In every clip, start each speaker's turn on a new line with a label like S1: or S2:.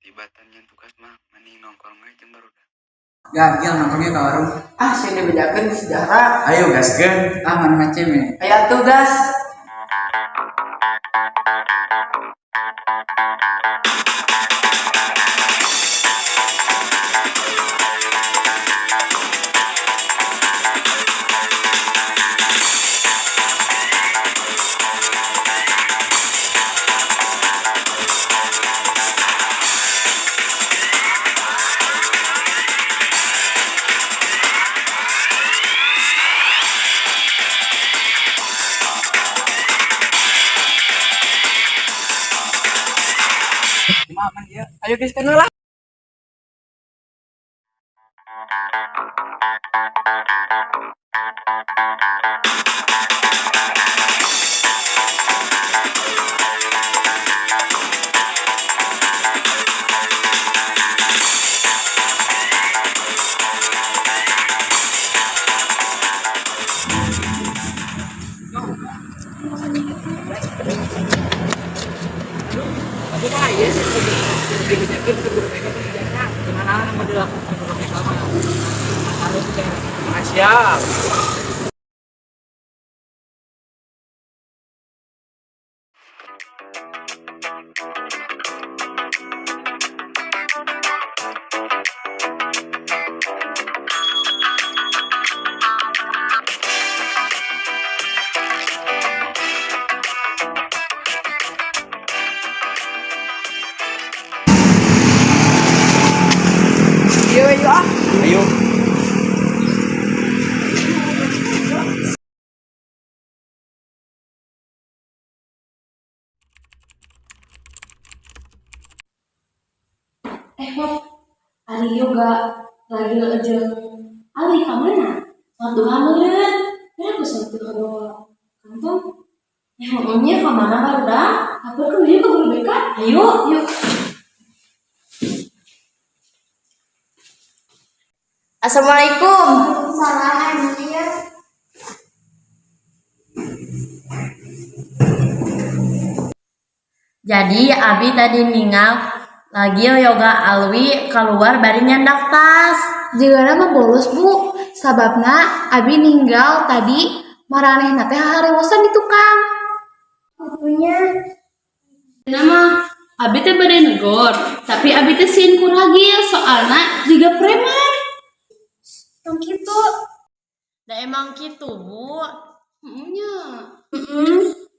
S1: Tibatan nyieun tugas mah mending nongkrong we jeung barudak.
S2: Gagil nongkrongnya ke warung.
S3: Ah, sieun dibejakeun di sejarah.
S2: Ayo gaskeun. Ah, mana macem ya.
S3: Aya tugas.
S2: Kumaha man ieu?
S3: Ayo gaskeun lah. Tapi mah ieu sih dibejakeun ke guru BK sejarah. Gimana anu dilakukan guru BK mah? Harus teh.
S2: Siap.
S3: Ieu we yuk ah.
S2: Ayo.
S4: Eh, Bob, ari yoga lagi jeung Ali ka mana? Salat duha meureun. Kira aku salat duha bawa kantong. Eh, ngomongnya ka mana barudak? Laporkeun deui ka guru BK. Ayo, yuk.
S5: Assalamualaikum.
S6: Salam Amelia.
S5: Jadi Abi tadi ningal lagi yoga Alwi keluar bari nyandak tas.
S6: Jigana mah bolos bu, sababna Abi ninggal tadi maranehna teh harewosan di tukang. Punya.
S4: Nama Abi teh bade negor, tapi Abi teh sieun ku ragil soalna jiga preman.
S6: Tong kitu.
S5: Da emang kitu, Bu.
S4: Heeh nya.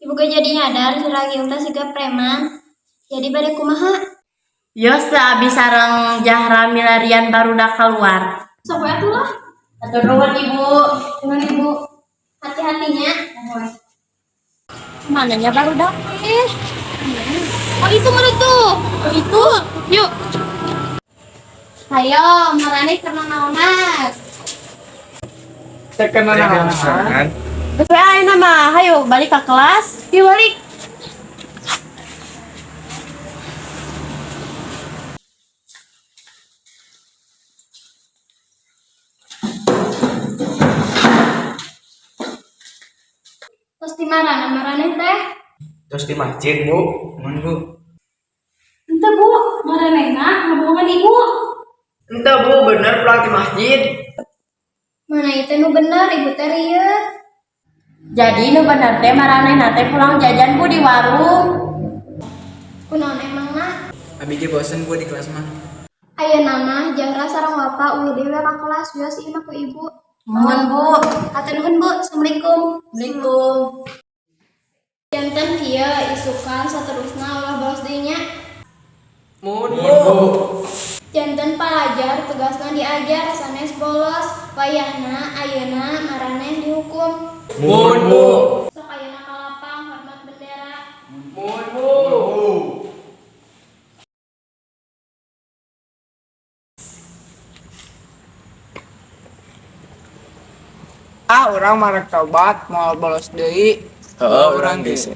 S7: Ibu ge jadi nyadar si Ragil teh siga preman. Jadi bade kumaha?
S5: Yos teh Abi sareng Jahra milarian barudak keluar.
S4: Sok we atuh lah.
S5: Atur nuhun, Ibu.
S7: Dengan ibu hati-hatinya.
S5: Mananya barudak? Eh,
S7: Oh itu menurut tuh.
S4: Oh, itu. Yuk.
S7: Ayo, marane karena naonan.
S3: Teh kenal naon.
S5: Geus we ayeuna mah, hayu balik ke kelas.
S7: Yuk balik. Terus di mana marane teh?
S2: Terus di masjid, Bu. Mun, Bu.
S4: Ente Bu, maranehna ngabohongan Ibu.
S3: Ente bu, bener pulang di masjid.
S7: Mana itu nu bener ibu teh rieut.
S5: Jadi nu bener teh maranehna teh pulang jajan Bu di warung.
S7: Kunaon emangna?
S2: Abi ge bosen Bu di kelas mah.
S7: Ayeuna mah Jahra sareng Bapak uih deui we ka kelas wios ieu mah ku ibu.
S5: Nuhun, Bu.
S7: Hatur nuhun Bu. Assalamualaikum.
S5: Assalamualaikum.
S7: Janten kieu isukan saterusna ulah bolos deui nya.
S3: Mun bu.
S7: Janten palajar tugasna diajar sanes bolos. Wayahna ayeuna maraneh dihukum.
S2: Mun, Bu.
S7: Sok ayeuna ka lapang hormat bendera.
S3: Mun bu. Ah, urang marek tobat moal bolos deui.
S2: Heeh, urang geus.